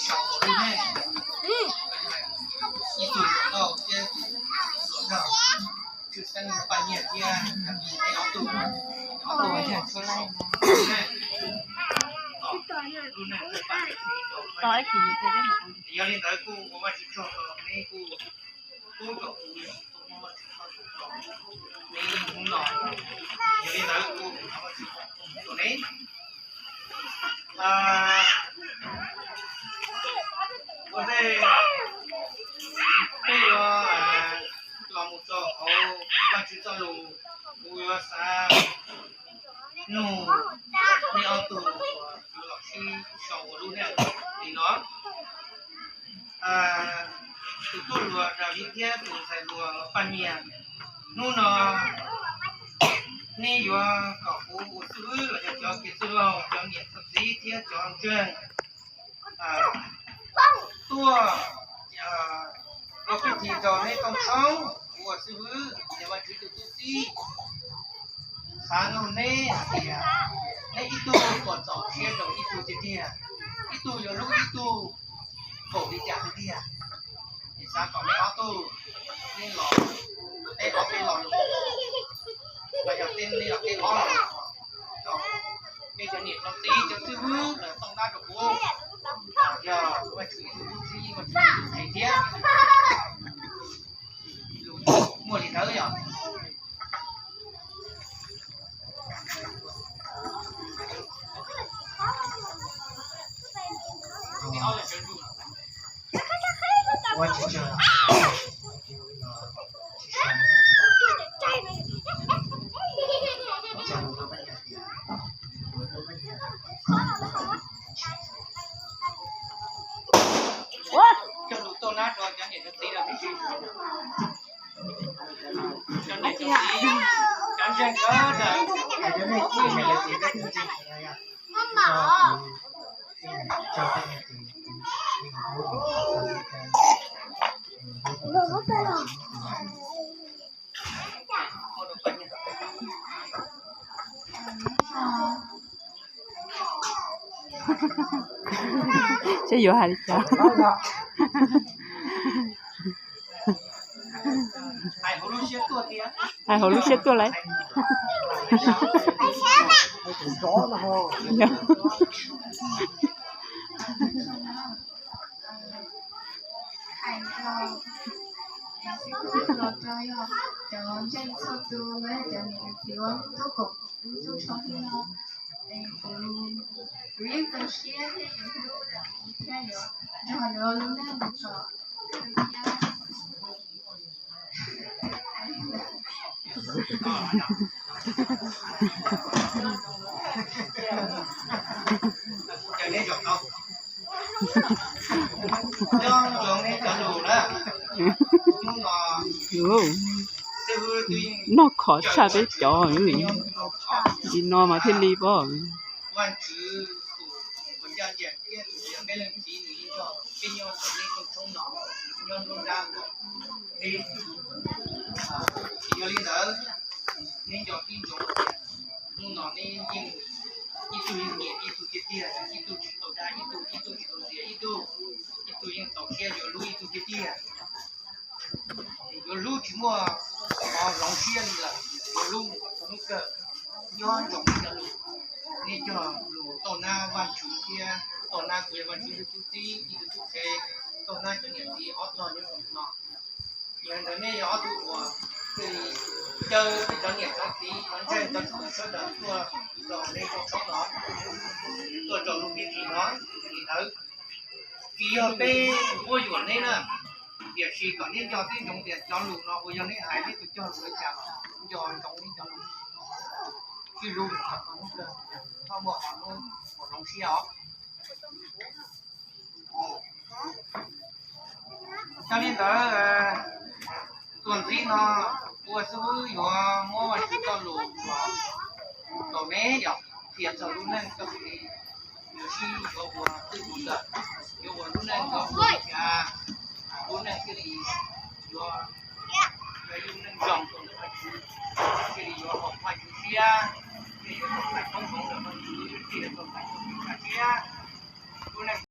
sau ua lub neej, ib tug yuav nkauj thiab tus hluas nkauj, tshwj xeeb Paj Nyiaj thiab Nab Pis, ob tug, ob tug yuav sau ua lub neej, lub neej. Yog li ntawd kuj ua Vajtswv tsaug rau neb kuj pub kom kuv tau muab Vajtswv tsaug rau neb hnub no. Yog li ntawd kuv thov Vajtswv foom koob hmoov rau neb. Ua ntej peb yuav los mus rau hauv Vajtswv txoj lus, kuv yuav xav nug nej ob tug uas yuav los sib sau ua lub neej li no. Tus tub hluas Daviv thiab tus ntxhais hluas Paj Nyiaj, hnub no neb yuav kom kuv ua xib hwb los yog cov kev txwj laug, cov niam cov txiv thiab cov ntseeg tuaj ua pib thi rau neb rooj tshoob, kuv ua xib hwb, ces Vajtswv tus tub txib xav nug neb hais tias neb ib tug puas txaus siab rau ib tug tiag tiag, ib tug yuav hlub ib tug npaum li cas tiag tiag. Ces xav kom neb ob tug, neb los, neb ob peb lo lus, los yog neb los neb ob lo lus rau peb cov niam cov txiv cov xib hwb lawv tooj dab rau kuv, yog Vajtswv ib tug tub txib, Vajtswv ib tug qhe thiab. Lus muaj li ntawd yog. Cog lus tuaj nab rau cov niam cov txiv, cov niam cov txiv, cov ntseeg sawv daws. Seb yuav hais li cas? Hais hauv lub siab tuaj lauj. Hais rau, los rau yog cov ntseeg txhua tus, cov niam txiv ua lub tub koom lub tub tshoob li no, kuv, kuv yeej txaus siab thiab yuav hlub Daviv thiab yuav nrog nws ua lub neej mus kom thiab. Noj khov tshaj peb cov li no mas thiaj li pom. Yog li ntawd, neb nco tib ntsoov tias hnub no neb yeej ib tug yeej nyiam ib tug tiag tiag, ib tug tsis tau dag ib tug, ib tug tsis tau ntxias ib tug, ib tug yeej txaus siab yuav hlub ib tug tiag tiag. Yuav hlub tsis muaj qhov hloov siab li lawm, yuav hlub mus kom txog hnub kawg. Nyob ntsoov neb cov lus, neb cog lus tau nab Vajtswv thiab tau nab kuv yog Vajtswv ib tug tub txib ib tug tub qhe, tau nab cov niam txiv ob tog nyob rau ntawm no. Yog li ntawd neb yog ob tug uas thiaj li caw peb cov niam cov txiv cov ntseeg cov tub sawv daws tuaj rau neb rooj tshoob no, tuaj rau lub pib thi no li ntawd. Tsis yog peb quab yuam neb na, tiam sis kom neb nco tib ntsoov tias cov lus no uas yog neb hais neb tus cog lus li cas los nco ntsoov neb cov lus, sib hlub mus kom txog hnub kawg, txhob muaj qhov hnub uas hloov siab os. Yog li ntawd, txuas ntxiv no ua xib hwb yuav muab Vajtswv txoj lus rau neb yom, qhia txog lub neej txoj kev yuav sib yuav ua twj ywm lawm, yuav ua lub neej yuav ua li cas, lub neej thiaj li yuav, yuav ib lub neej zoo rau ntawm Vajtswv, thiaj li yuav haum Vajtswv siab, thiaj yuav tau tais koob hmoov ntawm Vajtswv, thiaj yuav tau tais koob hmoov siab.